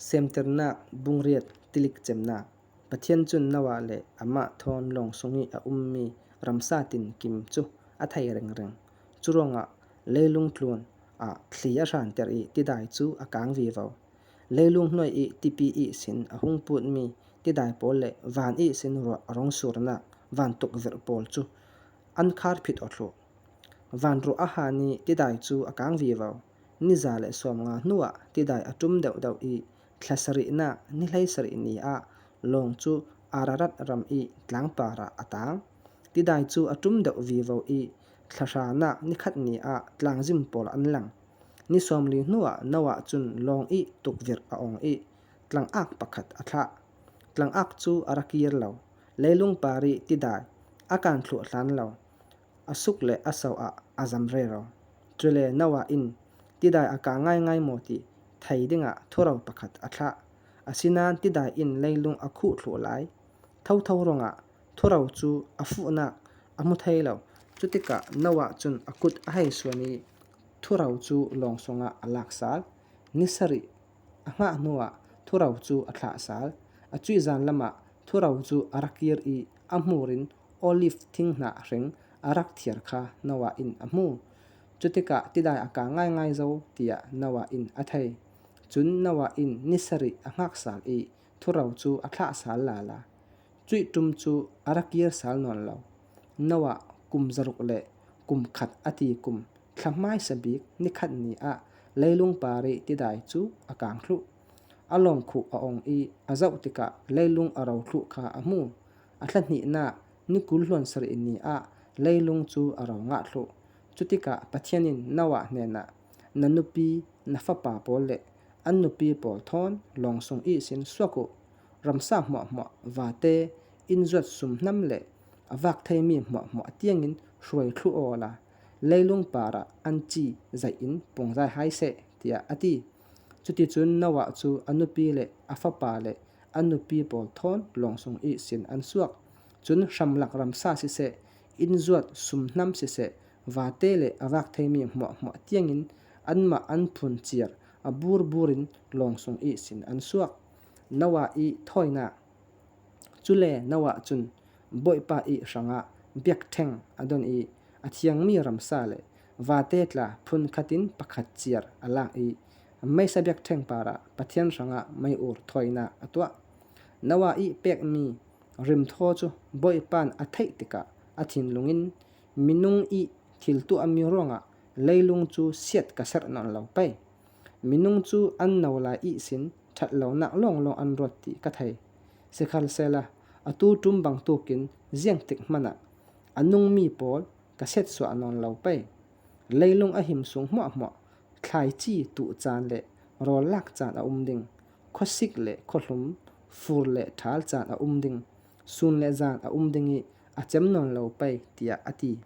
Semternak bungriat tilik cemnak. Pathian cun Noah le amah thawn lawng sung i a ummi ramsa tinkim cu a thei ringring. Curuangah leilung tlun ah thli a hranter i tidai cu a kang vivo. Leilung hnuai i tipi ihsin a hung putmi tidai pawl le van ihsin ruah a rung surnak van tukvelh pawl cu an kharphit aw thlu. Vanruah a han i tidai cu a kang vivo. Ni 150 hnuah tidai a ṭum deuhdeuh i thla sarihnak ni 17 ni ah lawng cu Ararat ram i tlangpar ah a taang. Tidai cu a ṭum deuh vivo i thla hranak nikhat ni ah tlangzim pawl an lang. Ni 40 hnuah Noah cun lawng i tukvirh a ong i tlangak pakhat a thlah. Tlangak cu a ra kir lo. Leilung par i tidai a kaan thluah hlan lo. A suk le a so ah a zam rero. Cule Noah in tidai a kaa ngaingai maw ti thei dingah thuro pakhat a thlah. Asinain tidai in leilung a khuh thluh lai. Thotho ruangah thuro cu a fuhnak a hmu thai lo. Cutikah Noah cun a kut a hei suan i thuro cu lawng sungah a lak sal. Ni sarih a hngah hnuah thuro cu a thlah sal. A cuih zan lam ah thuro cu a rak kir i a hmur in oliv thinghnah hring a rak thiar kha Noah in a hmu. Cutikah tidai a kaa ngaingai zo tiah Noah in a thei. Cun Noah in ni sarih a hngak sal i thuro cu a thlah sal lala. Cuih ṭum cu a ra kir sal nawn lo. Noah kum zaruk le kum khat a ti kum thla hmaisa bik nikhat ni ah leilung par i tidai cu a kaang thluh. A lawng khuh a ong i a zoh tikah leilung a ro thluh kha a hmu. A thla hnihnak ni 20 hluan sarih ni ah leilung cu a ro ngah thluh. Cutikah Pathian in Noah hnenah, Na nupi, na fapa pawl le an nupi pawl thawn lawng sung ihsin suak u. Ramsa hmuahhmuah, vate, inn zuat sumhnam le a vak theimi hmuahhmuah tiangin hruai thlu aw la, leilung par ah an ci zaih in pungzai hai seh, tiah a ti. Cuticun Noah cu a nupi le a fapa le an nupi pawl thawn lawng sung ihsin an suak. Cun hramlak ramsa siseh, inn zuat sumhnam siseh, vate le a vak theimi hmuahhmuah tiangin anmah an phun ciar a burbur in lawng sung ihsin an suak. Noah i thawinak Cule Noah cun Bawipa i hrangah biakṭheng a don i a thiangmi ramsa le vate tla phun khat in pakhat ciar a lak i meisa biakṭheng par ah Pathian hrangah mei-ur thawinak a tuah. Noah i pekmi rimthaw cu Bawipa'n a theih tikah a thinlung in minung i thil tuahmi ruangah leilung cu siat ka serh nawn lo pei. Minung cu an no lai ihsin ṭhatlonak lawnglawng an ruat ti ka thei. Sikhalsehla atu ṭum bantukin ziangtik hmanh ah a nungmi pawl ka setsuah nawn lo pei. Leilung a him sung hmuahhmuah, thlaici tuh caan le rawl lak caan a um ding, khuasik le khuahlum, fur le ṭhal caan a um ding, sun le zan a um ding i a cem nawn lo pei, tiah a ti.